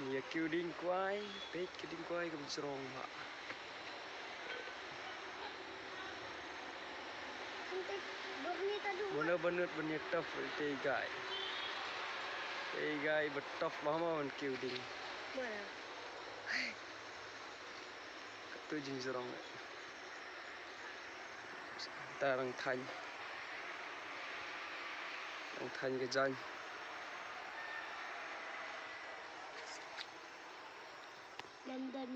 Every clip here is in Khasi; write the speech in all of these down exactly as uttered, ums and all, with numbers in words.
Ïa kiew dieng kwai, peit ka dieng kwai kam jrong ha. Mano banut ban ïa tough te gai. Te gai ba tough ba ma ban kiew dieng. Mana? Katu jingjrong. Ta rang thaiñ. Rang thaiñ ka jaiñ. London.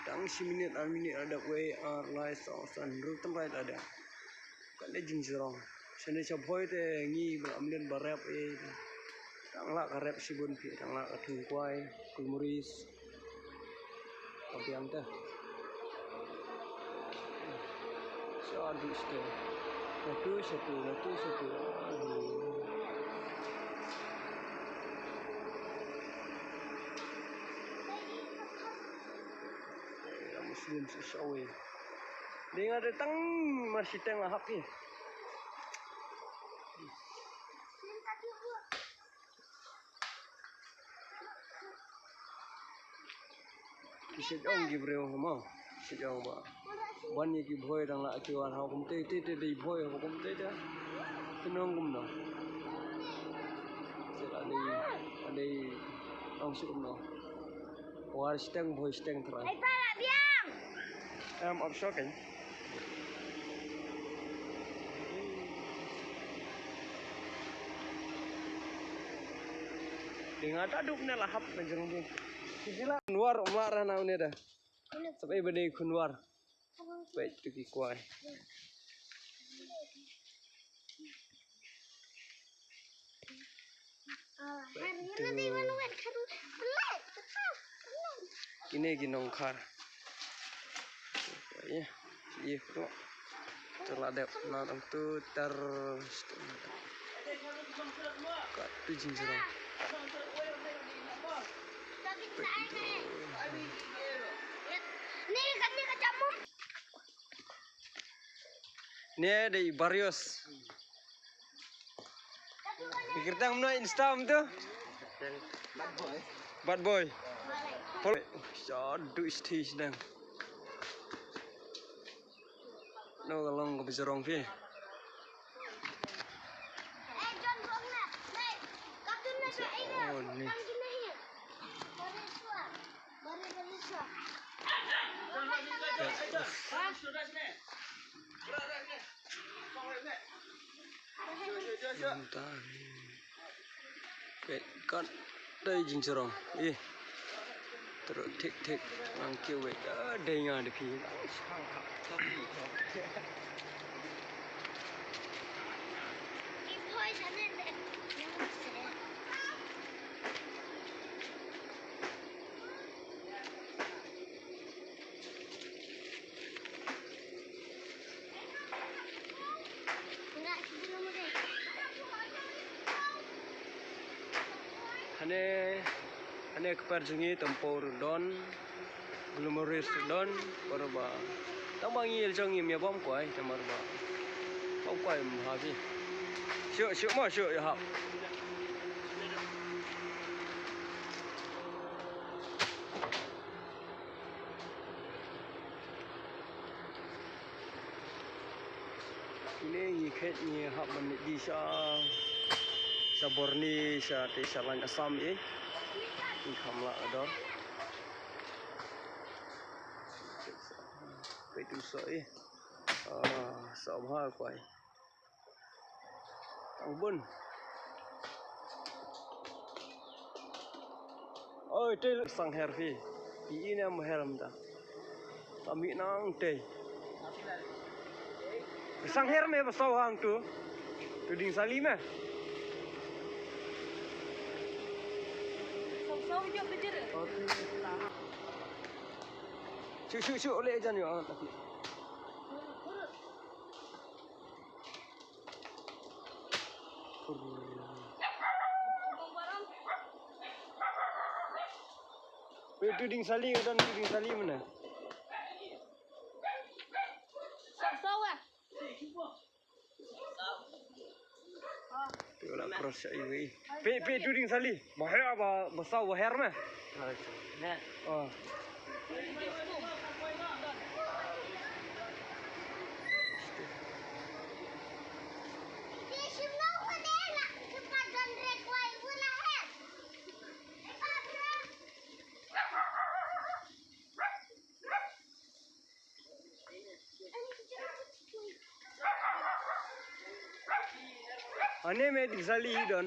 Tang shi minit, ar minit, ar dap wei, ar lai, saw, san, hynriew tang lai lada. Kan da jingjrong. Shane sha Bhoi te ngi ba la mlien ba rep eh. Tang la ka rep shibun phi, tang la ka thung kwai, kulmuris. Ka biang te. Sha du shte. Natu shatu, natu shatu. Aduh. Ya Muslim sha shawi. Dei nga da tang mar shiteng la hap hi. Ki shait ong ki briew mo. Ki shait ong ba ban ïa ki Bhoi dang la ki wan ha kumte te te dei Bhoi ha kumte te. Ki nong kumno. Sila dei dei ong shu kumno. War shiteng Bhoi shiteng trai. Ai para biang. Em, ap shoking. Ding ata dup ne la hap na jrong ding. Sila Khunwar umar na une da. Sampai bade Khunwar. Peit tu ki kwai. Peit tu. Kine ki nongkhar. Ye, ye, tu. Tu la dep na tang tu tar. Ka tu jingjrong. Peit tu. Ni kan ni ka jamu. Ne dei Barrios. Pikir tang mna Insta tu. Bad boy. Pol. Sadu stage nang. No ka long ka bajrong phi. Oh, ni. Peit kat dei jingjrong. Eh. Terus tik tik nang kiwet. Ah, dei nga dei phi. Hane, hane kper jong ngi Tompou ruh don, Glumaris ruh don, baroh ba. Tang ba ngi ïa jong ngi ïa bam kwai, tang baroh ba. Bam kwai ym ha phi. Shu, shu mo, shu ïa hap. Kine ngi khet ngi hap ban leit di sha, sha Borni, sha te sha lain Assam eh. Ngi kham lah ka dor. Peit tu soh eh. Ah, soh bha kwai. Tang bun. Oi, te sang her phi. Phi ine mo her mynta. Kami nang te. Sang her me ba saw hang tu. Tu ding sali me. Shu shu shu le jan yo. Wei, tu ding sali, ka don tu ding sali mana? Wala cross sa iwi. Pe pe tu ding sali. Ba her ba ba sa ba her me. Oh. Ane me ding sali don.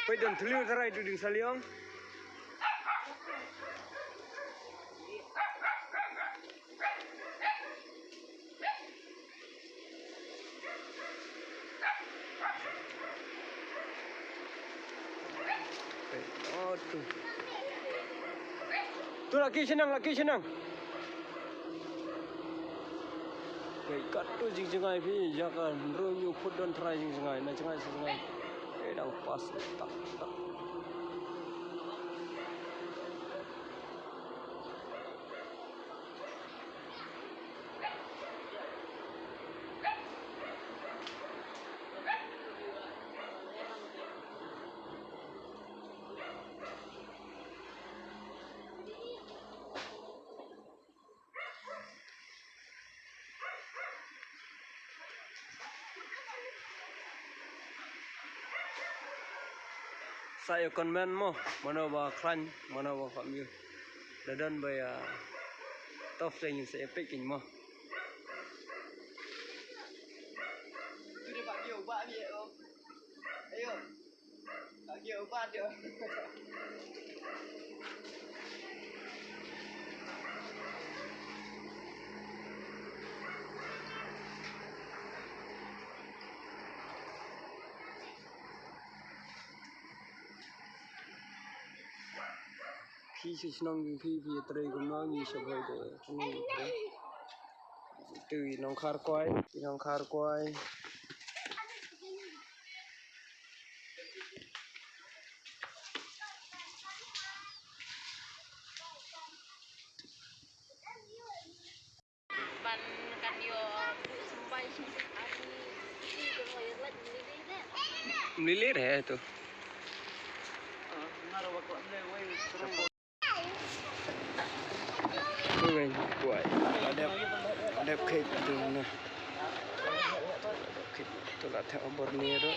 Peit don thlu tharai tu ding sali ong. Oh, tu. Tu laki senang, laki senang. Peit kat tu jingjngai phi, jaka nrung yu phut don trai jingjngai, na jngai sa jngai. Eh, dang pas, tak, tak. Sa ïa comment mo, mano ba khlaiñ, mano ba kam ïa. Da don ba ïa tough sa ïa sa epic mo. Phi shu shnong jong phi, phi ïatrei kumno, ngi shu bhoi te kumno ngi trei. Tu i Nongkharkwai, i Nongkharkwai. Mlili re tu. Ui, wei, wei. Adep, adep khet tu na. Adep khet tu la tha abor ni ro.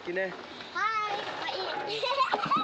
Kine. Hai, Pak.